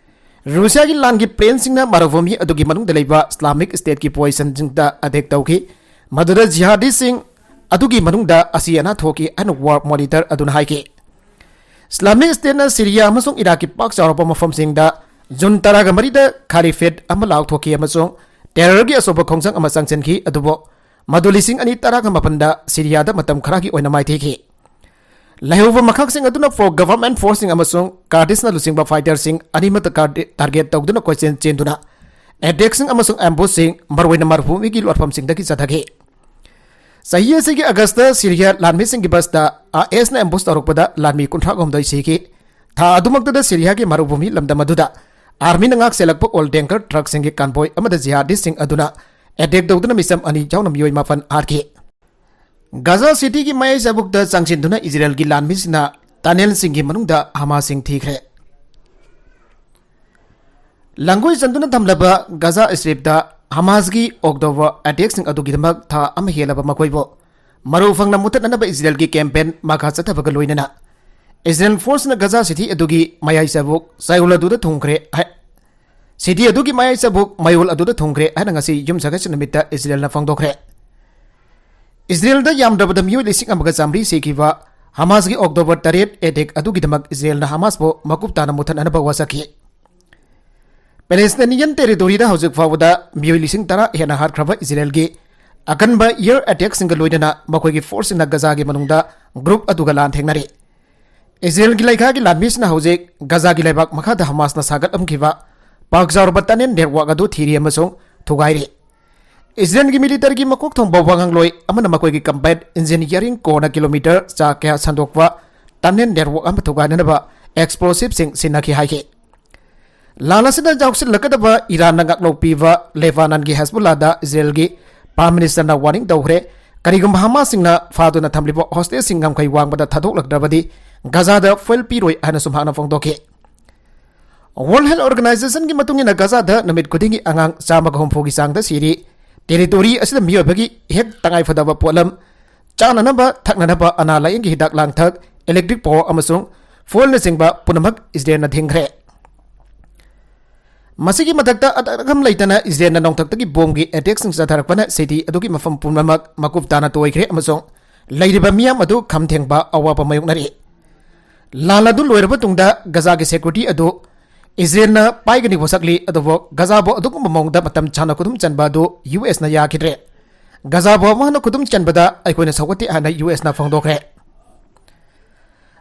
ꯔꯨꯁꯤꯌꯥꯒꯤ ꯂꯥꯟꯒꯤ ꯄ꯭ꯂꯦꯟꯁꯤꯡꯅ ꯃꯔꯨꯚꯨꯃꯤ ꯑꯗꯨꯒꯤ ꯃꯅꯨꯡꯗ ꯂꯩꯕ ꯏꯁꯂꯥꯃꯤꯛ ꯁ꯭ꯇꯦꯠꯀꯤ ꯄꯣꯖꯤꯁꯟꯁꯤꯡꯗ ꯑꯦꯇꯦꯛ ꯇꯧꯈꯤ, ꯃꯗꯨꯗ ꯖꯤꯍꯥꯗꯤꯁꯤꯡ ꯑꯗꯨꯒꯤ ꯃꯅꯨꯡꯗ ꯑꯁꯤ ꯑꯅꯥ ꯊꯣꯛꯈꯤ ꯍꯥꯏꯅ ꯋꯥꯔ ꯃꯣꯅꯤꯇꯔ ꯑꯗꯨꯅ ꯍꯥꯏꯈꯤ꯫ ꯏꯁꯂꯥꯃꯤꯛ ꯁ꯭ꯇꯦꯠꯅ ꯁꯤꯔꯤꯌꯥ ꯑꯃꯁꯨꯡ ꯏꯔꯥꯛꯀꯤ ꯄꯥꯛ ꯆꯥꯎꯔꯕ ꯃꯐꯝꯁꯤꯡꯗ ꯖꯨꯟ ꯇꯔꯥꯒ ꯃꯔꯤꯗ ꯈꯥꯂꯤꯐꯦꯠ ꯑꯃ ꯂꯥꯎꯊꯣꯛꯈꯤ ꯑꯃꯁꯨꯡ ꯇꯦꯔꯔꯒꯤ ꯑꯆꯧꯕ ꯈꯣꯡꯖꯪ ꯑꯃ ꯆꯪꯁꯤꯟꯈꯤ, ꯑꯗꯨꯕꯨ ꯃꯗꯨ ꯂꯤꯁꯤꯡ ꯑꯅꯤ ꯇꯔꯥꯒ ꯃꯥꯄꯟꯗ ꯁꯤꯔꯤꯌꯥꯗ ꯃꯇꯝ ꯈꯔꯒꯤ ꯑꯣꯏꯅ ꯃꯥꯏꯊꯤꯈꯤ꯫ ꯂꯩꯍꯧꯕ ꯃꯈꯛꯁꯤꯡ ꯑꯗꯨꯅ ꯄ꯭ꯔꯣ ꯒꯚꯔꯟꯃꯦꯟꯠ ꯐꯣꯔꯁꯁꯤꯡ ꯑꯃꯁꯨꯡ ꯀꯥꯔꯗꯤꯁꯅ ꯂꯨꯆꯤꯡꯕ ꯐꯥꯏꯇꯔꯁꯤꯡ ꯑꯅꯤꯃꯛꯇ ꯀꯥꯔꯗꯤ-, ꯇꯥꯔꯒꯦꯠ ꯇꯧꯗꯨꯅ ꯀꯣꯏꯆꯦꯟ ꯆꯦꯟꯗꯨꯅ ꯑꯦꯇꯦꯛꯁꯤꯡ ꯑꯃꯁꯨꯡ ꯑꯦꯝꯕꯨꯁꯁꯤꯡ, ꯃꯔꯨꯑꯣꯏꯅ ꯃꯔꯨꯚꯨꯃꯤꯒꯤ ꯂꯣꯠꯐꯝꯁꯤꯡꯗꯒꯤ ꯆꯠꯊꯈꯤ꯫ ꯆꯍꯤ ꯑꯁꯤꯒꯤ ꯑꯥꯒꯁꯇ ꯁꯤꯔꯤꯌꯥ ꯂꯥꯟꯃꯤꯁꯤꯡꯒꯤ ꯕꯁꯇ ꯑꯥꯏ ꯑꯦꯁꯅ ꯑꯦꯝꯕꯨꯁ ꯇꯧꯔꯛꯄꯗ ꯂꯥꯟꯃꯤ ꯀꯨꯟꯊ꯭ꯔꯥ ꯍꯨꯝꯗꯣꯏ ꯁꯤꯈꯤ꯫ ꯊꯥ ꯑꯗꯨꯃꯛꯇꯗ ꯁꯤꯔꯤꯌꯥꯒꯤ ꯃꯔꯨꯚꯨꯃꯤ ꯂꯝꯗꯝ ꯑꯗꯨꯗ ꯑꯥꯔꯃꯤꯅ ꯉꯥꯛ ꯁꯦꯜꯂꯛꯄ ꯑꯣꯏꯜ ꯇꯦꯡꯀꯔ ꯇ꯭ꯔꯛꯁꯤꯡꯒꯤ ꯀꯟꯚꯣꯏ ꯑꯃꯗ ꯖꯤꯍꯥꯗꯤꯁꯁꯤꯡ ꯑꯗꯨꯅ ꯑꯦꯇꯦꯛ ꯇꯧꯗꯨꯅ ꯃꯤꯆꯝ ꯑꯅꯤ ꯌꯥꯎꯅ ꯃꯤꯑꯣꯏ ꯃꯥꯄꯟ ꯍꯥꯠꯈꯤ꯫ ꯒꯥꯖꯥ ꯁꯤꯇꯤꯒꯤ ꯃꯌꯥꯏ ꯆꯕꯨꯛꯇ ꯆꯪꯁꯤꯟꯗꯨꯅ ꯏꯖꯔꯦꯜꯒꯤ ꯂꯥꯟꯃꯤꯁꯤꯡꯅ ꯇꯅꯦꯜꯁꯤꯡꯒꯤ ꯃꯅꯨꯡꯗ ꯍꯃꯥꯁꯁꯤꯡ ꯊꯤꯈ꯭ꯔꯦ꯫ ꯂꯥꯡꯒꯣꯏ ꯆꯟꯗꯨꯅ ꯊꯝꯂꯕ ꯒꯥꯖꯥ ꯁ꯭ꯇ꯭ꯔꯤꯞꯇ ꯍꯃꯥꯁꯀꯤ ꯑꯣꯛꯇꯣꯕꯔ ꯑꯦꯇꯦꯛꯁꯤꯡ ꯑꯗꯨꯒꯤꯗꯃꯛ ꯊꯥ ꯑꯃ ꯍꯦꯜꯂꯕ ꯃꯈꯣꯏꯕꯨ ꯃꯔꯧ ꯐꯪꯅ ꯃꯨꯊꯠꯅꯅꯕ ꯏꯖꯔꯦꯜꯒꯤ ꯀꯦꯝꯄꯦꯟ ꯃꯈꯥ ꯆꯠꯊꯕꯒ ꯂꯣꯏꯅꯅ ꯏꯖꯔꯦꯜ ꯐꯣꯔꯁꯅ ꯒꯥꯖꯥ ꯁꯤꯇꯤ ꯑꯗꯨꯒꯤ ꯃꯌꯥꯏ ꯆꯕꯨꯛ ꯆꯌꯣꯜ ꯑꯗꯨꯗ ꯊꯨꯡꯈ꯭ꯔꯦ ꯍꯥꯏ-, ꯁꯤꯇꯤ ꯑꯗꯨꯒꯤ ꯃꯌꯥꯏ ꯆꯕꯨꯛ ꯃꯌꯣꯜ ꯑꯗꯨꯗ ꯊꯨꯡꯈ꯭ꯔꯦ ꯍꯥꯏꯅ ꯉꯁꯤ ꯌꯨꯝꯁꯀꯩꯁ ꯅꯨꯃꯤꯠꯇ ꯏꯖꯔꯦꯜꯅ ꯐꯣꯡꯗꯣꯛꯈ꯭ꯔꯦ꯫ ꯏꯖꯔꯦꯜꯗ ꯌꯥꯝꯗ꯭ꯔꯕꯗ ꯃꯤꯑꯣꯏ ꯂꯤꯁꯤꯡ ꯑꯃꯒ ꯆꯥꯃꯔꯤ ꯁꯤꯈꯤꯕ ꯍꯃꯥꯁꯀꯤ ꯑꯣꯛꯇꯣꯕꯔ ꯇꯔꯦꯠ ꯑꯦꯇꯦꯛ ꯑꯗꯨꯒꯤꯗꯃꯛ ꯏꯖꯔꯦꯜꯅ ꯍꯃꯥꯁꯄꯨ ꯃꯀꯨꯞ ꯇꯥꯅ ꯃꯨꯊꯠꯅꯅꯕ ꯋꯥꯁꯛꯈꯤ꯫ ꯄꯦꯂꯦꯁꯇꯥꯏꯅꯤꯌꯟ ꯇꯦꯔꯤꯇꯣꯔꯤꯗ ꯍꯧꯖꯤꯛ ꯐꯥꯎꯕꯗ ꯃꯤꯑꯣꯏ ꯂꯤꯁꯤꯡ ꯇꯔꯥ ꯍꯦꯟꯅ ꯍꯥꯠꯈ꯭ꯔꯕ ꯏꯖꯔꯦꯜꯒꯤ ꯑꯀꯟꯕ ꯑꯦꯌꯔ ꯑꯦꯇꯦꯛꯁꯤꯡꯒ ꯂꯣꯏꯅꯅ ꯃꯈꯣꯏꯒꯤ ꯐꯣꯔꯁꯁꯤꯡꯅ ꯒꯖꯥꯒꯤ ꯃꯅꯨꯡꯗ ꯒ꯭ꯔꯨꯞ ꯑꯗꯨꯒ ꯂꯥꯟ ꯊꯦꯡꯅꯔꯤ꯫ ꯏꯖꯔꯦꯜꯒꯤ ꯂꯩꯈꯥꯒꯤ ꯂꯥꯟꯃꯤꯁꯤꯡꯅ ꯍꯧꯖꯤꯛ ꯒꯖꯥꯒꯤ ꯂꯩꯕꯥꯛ ꯃꯈꯥꯗ ꯍꯃꯥꯁꯅ ꯁꯥꯒꯠꯂꯝꯈꯤꯕ ꯄꯥꯛ ꯆꯥꯎꯔꯕ ꯇꯅꯦꯜ ꯅꯦꯠꯋꯥꯛ ꯑꯗꯨ ꯊꯤꯔꯤ ꯑꯃꯁꯨꯡ ꯊꯨꯒꯥꯏꯔꯤ꯫ ꯏꯖꯔꯦꯜꯒꯤ ꯃꯤꯂꯤꯇꯔꯒꯤ ꯃꯀꯣꯛ ꯊꯣꯡꯕ ꯋꯥꯉꯥꯡꯂꯣꯏ ꯑꯃꯅ ꯃꯈꯣꯏꯒꯤ ꯀꯝꯕꯦꯠ ꯏꯟꯖꯤꯅꯤꯌꯥꯔꯤꯡ ꯀꯣꯔꯅ ꯀꯤꯂꯣꯃꯤꯇꯔ ꯆꯥ ꯀꯌꯥ ꯁꯟꯗꯣꯛꯄ ꯇꯅꯦꯜ ꯅꯦꯠꯋꯥꯛ ꯑꯃ ꯊꯨꯒꯥꯏꯅꯅꯕ ꯑꯦꯛꯁꯄ꯭ꯂꯣꯁꯤꯚꯁꯤꯡ ꯁꯤꯖꯤꯟꯅꯈꯤ ꯍꯥꯏꯈꯤ꯫ ꯂꯥꯟ ꯑꯁꯤꯗ ꯌꯥꯎꯁꯤꯜꯂꯛꯀꯗꯕ ꯏꯔꯥꯟꯅ ꯉꯥꯛꯂꯧ ꯄꯤꯕ ꯂꯦꯕꯥꯅꯟꯒꯤ ꯍꯦꯁꯕꯨꯜꯂꯥꯗ ꯏꯖꯔꯦꯜꯒꯤ ꯄ꯭ꯔꯥꯏꯝ ꯃꯤꯅꯤꯁꯇꯔꯅ ꯋꯥꯔꯅꯤꯡ ꯇꯧꯈ꯭ꯔꯦ꯫ ꯀꯔꯤꯒꯨꯝꯕ ꯍꯃꯥꯁꯁꯤꯡꯅ ꯐꯥꯗꯨꯅ ꯊꯝꯂꯤꯕ ꯍꯣꯁꯇꯦꯖꯁꯤꯡ ꯉꯝꯈꯩ ꯋꯥꯡꯕꯗ ꯊꯥꯗꯣꯛꯂꯛꯇ꯭ꯔꯕꯗꯤ ꯒꯖꯥꯗ ꯐꯨꯌꯦꯜ ꯄꯤꯔꯣꯏ ꯍꯥꯏꯅ ꯁꯨꯝꯍꯥꯛꯅ ꯐꯣꯡꯗꯣꯛꯈꯤ꯫ ꯋꯥꯔꯜꯗ ꯍꯦꯜꯊ ꯑꯣꯔꯒꯅꯥꯏꯖꯦꯁꯟꯒꯤ ꯃꯇꯨꯡ ꯏꯟꯅ ꯒꯖꯥꯗ ꯅꯨꯃꯤꯠ ꯈꯨꯗꯤꯡꯒꯤ ꯑꯉꯥꯡ ꯆꯥꯝꯃꯒ ꯍꯨꯝꯐꯨꯒꯤ ꯆꯥꯡꯗ ꯁꯤꯔꯤ꯫ ꯇꯦꯔꯤꯇꯣꯔꯤ ꯑꯁꯤꯗ ꯃꯤꯑꯣꯏꯕꯒꯤ ꯍꯦꯛ ꯇꯉꯥꯏꯐꯗꯕ ꯄꯣꯠꯂꯝ, ꯆꯥꯅꯅꯕ, ꯊꯛꯅꯅꯕ, ꯑꯅꯥ ꯂꯥꯌꯦꯡꯒꯤ ꯍꯤꯗꯥꯛ ꯂꯥꯡꯊꯛ, ꯏꯂꯦꯛꯇ꯭ꯔꯤꯛ ꯄꯥꯋꯔ ꯑꯃꯁꯨꯡ ꯐꯨꯌꯦꯜꯅꯆꯤꯡꯕ ꯄꯨꯝꯅꯃꯛ ꯏꯖꯔꯦꯜꯅ ꯊꯤꯡꯈ꯭ꯔꯦ꯫ ꯃꯁꯤꯒꯤ ꯃꯊꯛꯇ ꯑꯇꯠ ꯑꯈꯝ ꯂꯩꯇꯅ ꯏꯖꯔꯦꯜꯅ ꯅꯣꯡꯊꯛꯇꯒꯤ ꯕꯣꯝꯒꯤ ꯑꯦꯇꯦꯛꯁꯤꯡ ꯆꯠꯊꯔꯛꯄꯅ ꯁꯤꯇꯤ ꯑꯗꯨꯒꯤ ꯃꯐꯝ ꯄꯨꯝꯅꯃꯛ ꯃꯀꯨꯞ ꯇꯥꯅ ꯇꯣꯏꯈ꯭ꯔꯦ ꯑꯃꯁꯨꯡ ꯂꯩꯔꯤꯕ ꯃꯤꯌꯥꯝ ꯑꯗꯨ ꯈꯝ ꯊꯦꯡꯕ ꯑꯋꯥꯕ ꯃꯥꯌꯣꯛꯅꯔꯤ꯫ ꯂꯥꯟ ꯑꯗꯨ ꯂꯣꯏꯔꯕ ꯇꯨꯡꯗ ꯒꯖꯥꯒꯤ ꯁꯦꯀ꯭ꯌꯨꯔꯤꯇꯤ ꯑꯗꯨ ꯏꯖꯔꯦꯜꯅ ꯄꯥꯏꯒꯅꯤ ꯋꯥꯁꯛꯂꯤ, ꯑꯗꯨꯕꯨ ꯒꯖꯥꯕꯨ ꯑꯗꯨꯒꯨꯝꯕ ꯃꯑꯣꯡꯗ ꯃꯇꯝ ꯁꯥꯡꯅ ꯈꯨꯗꯨꯝ ꯆꯟꯕ ꯑꯗꯨ ꯌꯨ ꯑꯦꯁꯅ ꯌꯥꯈꯤꯗ꯭ꯔꯦ꯫ ꯒꯖꯥꯕꯨ ꯑꯃꯨꯛ ꯍꯟꯅ ꯈꯨꯗꯨꯝ ꯆꯟꯕꯗ ꯑꯩꯈꯣꯏꯅ ꯁꯧꯒꯠꯇꯦ ꯍꯥꯏꯅ ꯌꯨ ꯑꯦꯁꯅ ꯐꯣꯡꯗꯣꯛꯈ꯭ꯔꯦ꯫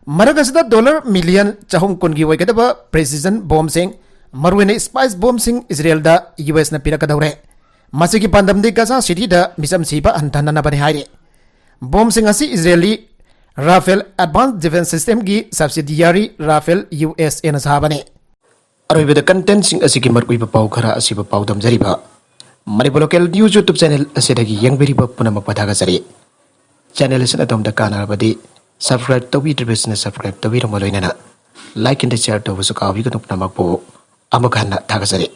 ꯃꯔꯛ ꯑꯁꯤꯗ ꯗꯣꯂꯔ ꯃꯤꯂꯤꯌꯟ ꯆꯍꯨꯝ ꯀꯨꯟꯒꯤ ꯑꯣꯏꯒꯗꯕ ꯄ꯭ꯔꯤꯁꯤꯖꯟ ꯕꯣꯝꯁꯤꯡ, ꯃꯔꯨꯑꯣꯏꯅ ꯏꯁꯄꯥꯏꯁ ꯕꯣꯝꯁꯤꯡ ꯏꯖꯔꯦꯜꯗ ꯌꯨ ꯑꯦꯁꯅ ꯄꯤꯔꯛꯀꯗꯧꯔꯦ꯫ ꯃꯁꯤꯒꯤ ꯄꯥꯟꯗꯝꯗꯤ ꯒꯖꯥ ꯁꯤꯇꯤꯗ ꯃꯤꯆꯝ ꯁꯤꯕ ꯍꯟꯊꯅꯅꯕꯅꯤ ꯍꯥꯏꯔꯤ꯫ ꯕꯣꯝꯁꯤꯡ ꯑꯁꯤ ꯏꯖꯔꯦꯜꯂꯤ ꯔꯥꯐꯦꯜ ꯑꯦꯗꯚꯥꯟꯁ ꯗꯤꯐꯦꯟꯁ ꯁꯤꯁꯇꯦꯝꯒꯤ ꯁꯕꯁꯤꯗꯤꯌꯥꯔꯤ ꯔꯥꯐꯦꯜ ꯌꯨ ꯑꯦꯁ ꯑꯦꯅ ꯁꯥꯕꯅꯤ꯫ ꯑꯔꯣꯏꯕꯗ ꯀꯟꯇꯦꯟꯁꯤꯡ ꯑꯁꯤꯒꯤ ꯃꯔꯨꯑꯣꯏꯕ ꯄꯥꯎ ꯈꯔ ꯑꯁꯤꯕꯨ ꯄꯥꯎꯗꯝꯖꯔꯤꯕ Manipur local news YouTube channel ꯑꯁꯤꯗꯒꯤ ꯌꯦꯡꯕꯤꯔꯤꯕ ꯄꯨꯝꯅꯃꯛꯄꯨ ꯊꯥꯒꯠꯆꯔꯤ꯫ ꯆꯦꯅꯦꯜ ꯑꯁꯤꯅ ꯑꯗꯣꯝꯗ ꯀꯥꯟꯅꯔꯕꯗꯤ ꯁꯕꯁꯀ꯭ꯔꯥꯏꯕ ꯇꯧꯕꯤꯗ꯭ꯔꯤꯕꯁꯤꯡꯅ ꯁꯕꯁꯀ꯭ꯔꯥꯏꯕ ꯇꯧꯕꯤꯔꯝꯕ ꯂꯣꯏꯅꯅ ꯂꯥꯏꯛ ꯑꯦꯟ ꯁꯤꯌꯔ ꯇꯧꯕꯁꯨ ꯀꯥꯎꯕꯤꯒꯅꯨ꯫ ꯄꯨꯝꯅꯃꯛꯄꯨ ꯑꯃꯨꯛ ꯍꯟꯅ ꯊꯥꯒꯠꯆꯔꯤ꯫